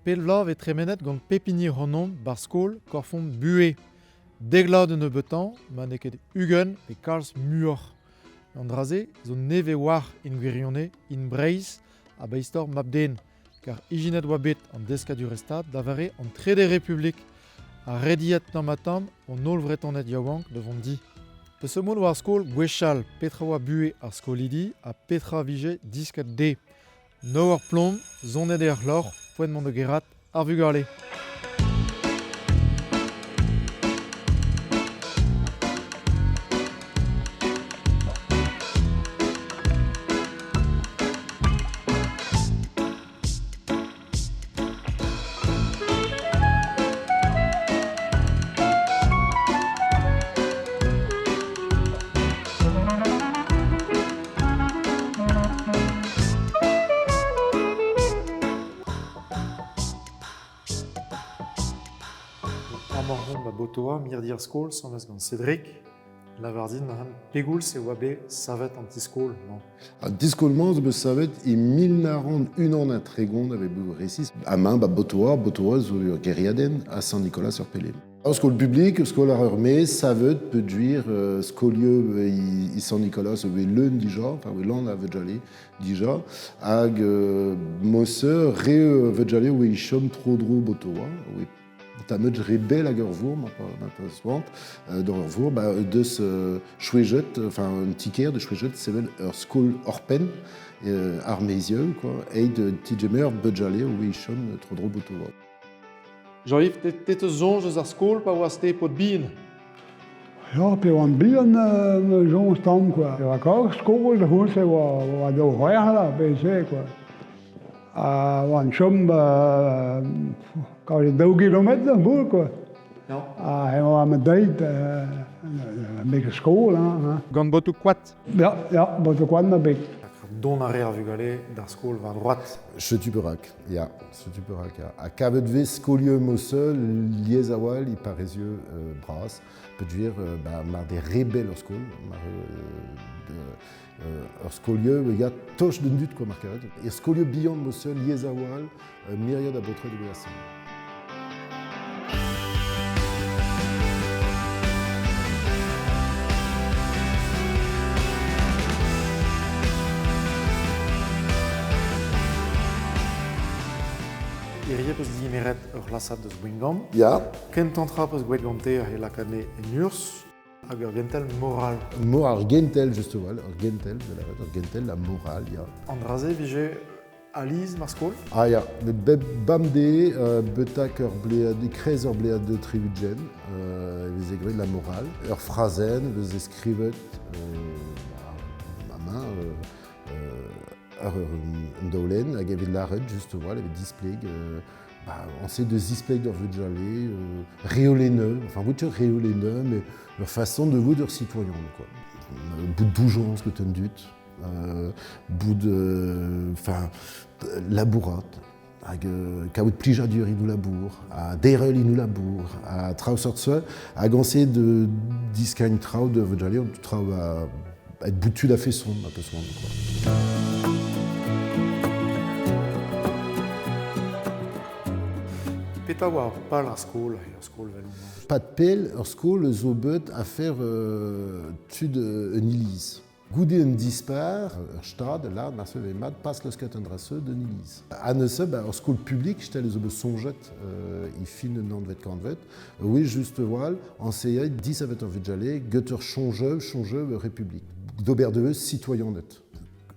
Pet vloaz 'vez tremenet gant pep hini ac'hanomp 'barzh skol korfomp buhez. Dek vloaz da nebeutañ, ma n'eo ket 20 pe kalz muioc'h. An dra-se zo nevez war en gwirionez in Breizh ha ba istor mab-den, kar ijinet oa bet an deskadurezh-stad da vare an Trede Republik ha rediet tamm-ha-tamm hon holl Vretoned yaouank da vont di. Peseurt mod oa ar skol gwechall, petra oa buhez ar skolidi ha petra vije disket dezhe. Nav eur plom, sonet eo ar c'hloc'h, poent mont da gerc'hat ar vugale. Amañ omp ba Botoa, mirdi ar skol, 'sambles gant Cédric. Lavar din pegoulz e oa bet savet an ti-skol-mañ. An ti-skol-mañ zo bet savet e 1931 a vez resis. Amañ ba Botoa, Botoa zo ur gêriadenn a Sant-Nikolaz-sur-Pelem. Ur skol publik, ur skol àr ur maez, savet peogwir skolioù e Sant-Nikolaz a voe leun dija, enfin oe lan a Vedjale dija, hag mod-se re Vedjale oe chom tro-dro Botoa, oe tamet re bell hag ur vourr ma pa soant d'ur vourr ba deus chouejet, enfin un ti-kêr de chouejet sevel ur skol oc'hpenn ar maezioù quoi, eit ti-gemer Budjale oe chom tro-dro Botoa. Jean-Yves, te 'teus soñj eus ar skol pa oas-te paotr bihan? Ya, pe oan bihan, soñj tamm quoi. E oa kaoz skol da c'houlz e oa daou c'hwec'h là, pe se quoi. Ha oan chom kaoz daou gilometr da boul quoi. Ha e oa ma deuet betek skol hein. Gant botoù koad? Ya, ya, botoù koad ma bet. Dont a rae ar vugale d'ar skol war droad. Setu perak. Ya, setu perak ya. Ha kavet 'vez skolioù Mosel lies a-walc'h e parrezioù bras. Peogwir ba, mar d'eo re bell ur skol, mar ur skolioù ya toch d'an dud quoi mar karet. Er skolioù bihan Mosel lies a-walc'h, miriad a baotred e asambl. Hirie 'peus degemeret ur c'hlasad deus Gwengamp. Ya. Kentañ tra 'peus gwraet gante eo lakaat anezhe en urzh hag ur gentel moral. Moral, gentel just a-walc'h, ur gentel, da lavaret, ur gentel, la morale, ya. An dra-se 'vije Aliz mar skol? Ah ya, met bep bemdez, betak ur blead, e-kreiz ur blead de tri-ugent, e veze graet la morale. Ur frazenn e veze skrivet ma main, un daolenn hag evit lâret just a-walc'h, evit displeg, bah, on sait de zispleg d'ur vugale, reolenneux, enfin vout reolenneux, mais ur façon de vout ur citoyen, quoi. Bout doujañs get an dud. Bout enfin labourat hag kaout plijadur inoù labour ha derc'hel inoù labour ha traoù seurt-se hag añse de diskagn traoù de vugale traoù a être boutu da feson ma peus c'hoant quoi. Petra oa pal ar skol, ar skol vel Pad pell ur skol zo bet afer tud un iliz. Goude un dispar, ur stad, là, marse vez mat, pas leusket an dra-se d'un iliz. Ha neuze, ba, ur skol publik, stel zo bet soñjet e fin un anvet kantved, oui, just a-walc'h, añseet disavet ur vugale get ur soñjeu, soñjeu ur republik. D'ober deus citoyened.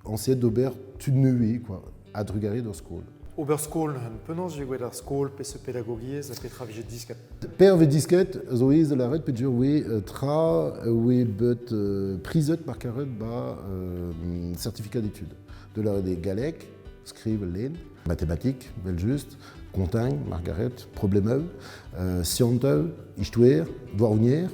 Añseet d'ober tud nevez, quoi, a-drugarez d'ur skol. Ober skol neuze, penaos vije gwraet ar skol, peseurt pedagogiezh ha petra vije disket? Per vez disket zo aes da lâret peogwir oe tra oe bet prizet mar karet ba certificat d'études. De lâret eo galleg, skriv lenn, matematik, evel-just, kontañ, mar garet, problemoù, skiantoù, istoer, douaronier,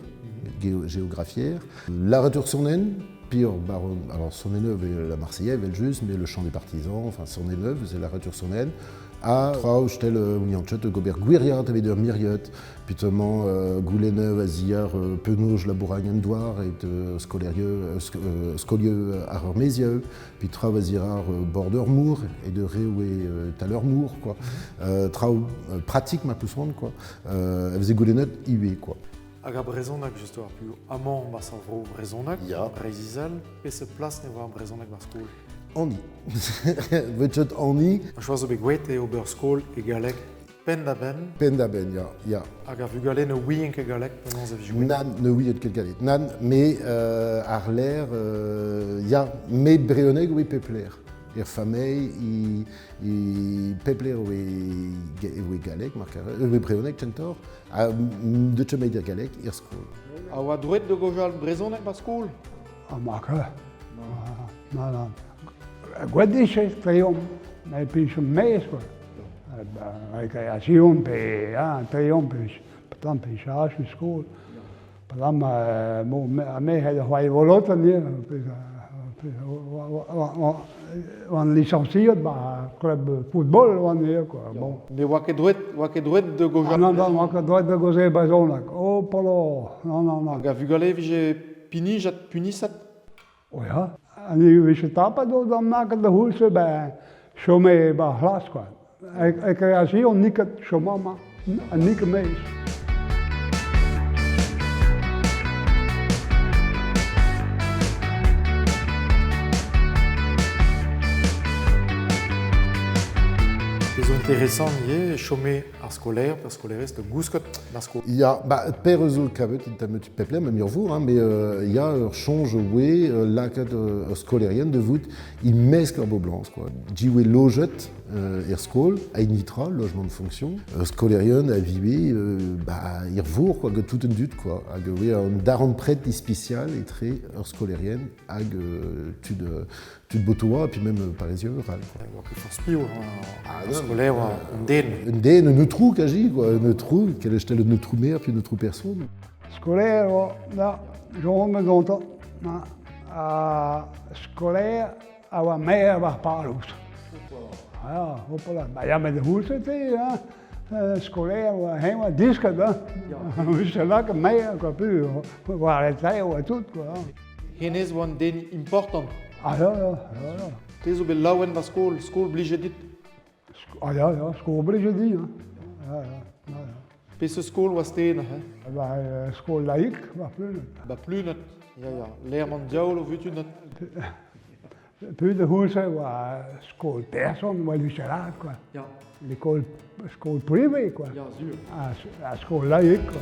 geografier, lâret ur sonenn, pire baron, alors sonenn la Marseillaise, evel-just, mais le chant des partisans, enfin sonenn, c'est lâret ur sonenn, Ha traoù stel ouianchet gober gwiriad evit ur miriad, putement goulennev a ziar penoj labouragn an douar et skolerieu, skolieu ar ur mezieu, puis traoù a ziar ar border mour et de reoù taleur mour, quoi. Traoù pratik ma poussoant, quoi. A veze goulennet iwe, quoi. Hag ar brezhoneg, just ar pu amañ bas ar vro brezhoneg, Ya. Breizh-Izel, peseurt plas ne oa ar brezhoneg bar skol? Anni. Vetchet Anni. Ar choaz zo bet gweet eo ober skol e galleg penn-da-benn. Penn-da-benn, ya, ya. Hag ar vugale ne ouient ket galleg penaos e vije gweet. Nann, ne ouient ket galleg. Nann, me ar ler, ya, me brezhoneg oe pep ler. Er familh, i pep ler oe galleg, mar karet, oe brezhoneg kentoc'h, ha deut ket er galleg er skol. A oa droet da gojal brezhoneg bar skol? A ma ka. Na, na. Gwedich e treomp, met pich maez, quoi. Récréation, pe, hein, treomp, petam pe chach skol. Petam, mo, me het c'hoari volot an oan licenciet ba club football oan eo, quoi. Bon. Ne oa ket droet, oa ket droet de gojal? Non, non, oa ket droet de goze brezhoneg. Oh, polo, non, non, non. Hag a vugale vije pinijat, punisat? O ya. An e vije tapet o d'an naket da c'houlse, ben, chome ba c'hlas, quoi. Récréation, niket choma ma, niket mez. Zo intéressant ivez, chome ar skolaer, ar skolaerez de gouskot ar skol. Ya, ba, per eus zo kavet int tamm peplem, ma mirvour, hein, mais ya ur chonj oe lakaat ur skolaerien de vout i mesk ur boblans, quoi. Di oe lojet er skol, a nitra, logement de fonction, ur skolaerien a vive ba, ir vour, quoi, get tout un dud, quoi. Hag oe un daran pret ispicial etre ur skolaerien hag tud botoa, puis même parisien ral, quoi. Oa ket forzh piv, ar skolaer oa un den. Un den, un autrou kaji, quoi, un autrou, quel est un autrou maire, puis un autrou personne. Skolaer oa, da, j'on me gantañ. A skolaer a oa maer war Palouz. Ja, hoppala. Ba ya, met de c'houlz te, hein. Skolaer oa hen oa disket, hein. Vije lakaet maer, quoi, pu, war e teir oa tout, quoi. Hennezh oa un den important. Ah ya, ya, ya, ya. Te zo bet laouen war skol, skol blijet dit? Ah ya, ya, skol blijet dit, hein. Ya, ya, ya, ya. Peseurt skol oa ste neuze? Ba, skol laik, ba Pluned. Ba Pluned, ya, ya. Lec'h man diaoul o vutunat. Pu de c'houlz oa skol person, oa lucherat, quoi. Ya. L'école skol privée, quoi. Ya, sur. A skol laik, quoi.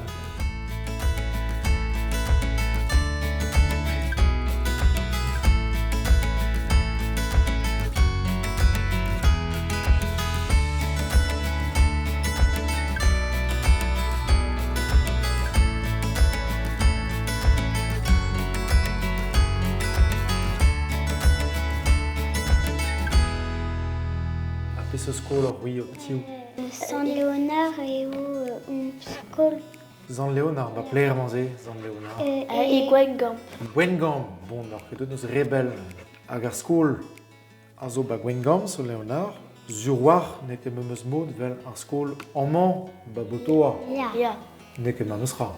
Peseurt skol ur c'hwi o tiv? Sant Léonard eo on skol. Sant Léonard, ba pler se, Sant Léonard. E Gwengamp. Gwengamp, bon, ar ket eus rebel. Hag ar skol a zo ba Gwengamp, Sant Léonard, zur war n'eo ket memes mod vel ar skol amañ ba Botoa. Ya. Ya. N'eo ket memes ra.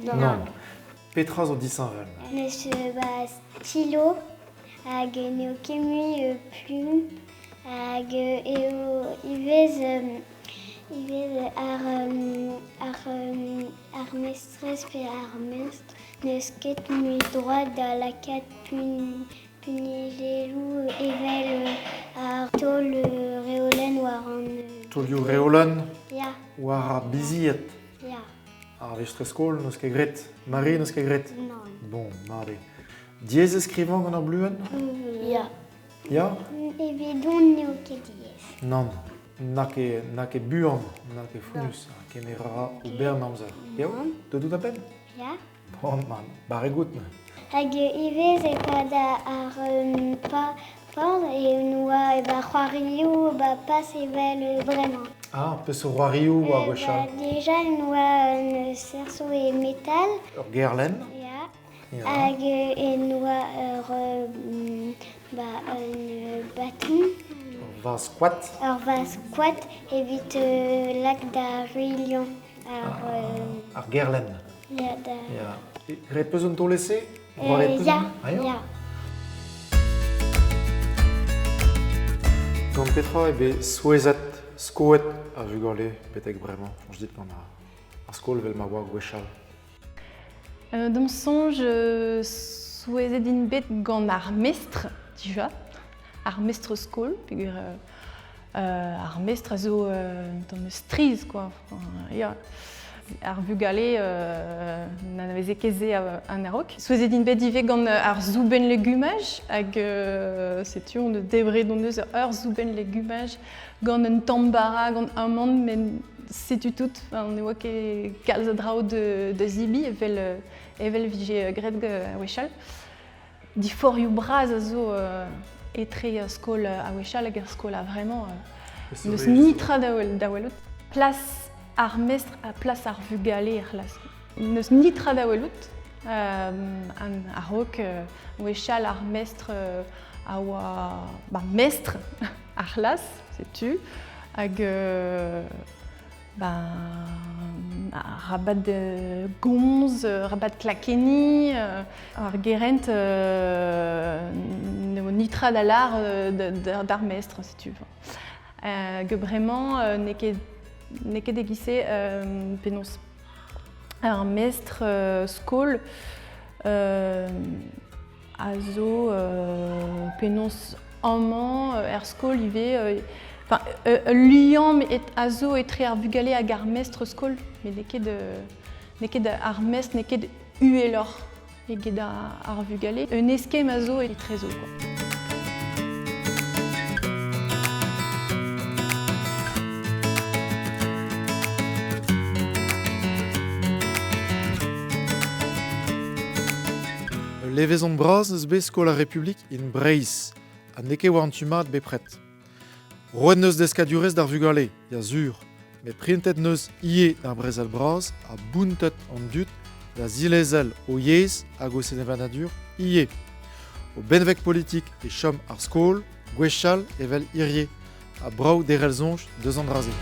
Non. Non. Petra zo disheñvel? Neus ba stylo hag n'eo ket mui plume. Hag eo ivez ar mestrez pe ar mestr n'eus ket mui droit da lakaat punijelloù evel ar taol reolenn war an... Taolioù reolenn? Ya. War ar bizied? Ya. Ar vestrez-skol n'eus ket graet? Marie n'eus ket graet? Non. Bon, mare. Diaes e skrivañ gant ar bluenn? Ya. Ya? Evidon n'eo ket diaes. Nann, na ket buan, na ket founnus, kemer a ra ober amzer. Eo, deut out a-benn? Ya. Bon, man, barrek out. Hag ivez e-pad ar parzh e oa ba c'hoarioù ba pas evel bremañ. Ah, peseurt c'hoarioù oa gwechall? Déjà en oa un cerceau e metal. Ur gerlenn? Ya. Ya. Hag en oa ur ba un bâton. Ur vazh koad. Ur vazh koad evit lak da ruilhañ ar... Ar gerlenn. Ya, da... Ya. Graet 'peus un taol-ese? Ya, ya. Gant petra eo bet souezhet, skoet ar vugale betek bremañ, soñj dit gant ar skol evel ma oa gwechall? D'am soñj, souezhet int bet gant ar mestr dija, ar mestr-skol, peogwir ar mestr a zo un tamm strizh quoi. Ya. Ar vugale n'anaveze ket se an a-raok. Souezhet int bet ivez gant ar soubenn legumaj hag setu on debret hon eus ur soubenn legumaj gant un tamm bara, gant amann, met setu tout. Enfin, ne oa ket kalz a draoù da zebriñ evel, evel vije graet a-wechall. Diforioù bras a zo etre skol a-wechall hag ar skol a-vremañ. N'eus nitra da welout. Plas ar mestr ha plas ar vugale er c'hlas. N'eus nitra da welout. An a-raok wechall ar mestr a oa ba, mestr ar c'hlas, setu, hag ben, rabat gomz, rabat klakenniñ, ar gerent n'eo nitra da lâr d'ar mestr, setu. Hag bremañ n'eo ket n'eo ket e-giz-se penaos ar mestr skol a zo penaos amañ er skol ivez enfin ul liamm a zo etre ar vugale hag ar mestr skol met n'eo ket n'eo ket ar mestr n'eo ket uheloc'h eget ar vugale. Un eskemm a zo etrezo quoi. Ul levezon bras eus bet Skol ar Republik in Breizh ha n'eo ket war an tu mat bepred. Roet 'neus deskadurezh d'ar vugale, ya sur, met printet 'neus ivez d'ar brezel bras ha bountet an dud da zilezel o yezh hag o sevenadur ivez. O benveg politik e chom ar skol, gwechall evel hirie, ha brav derc'hel soñj deus an dra-se.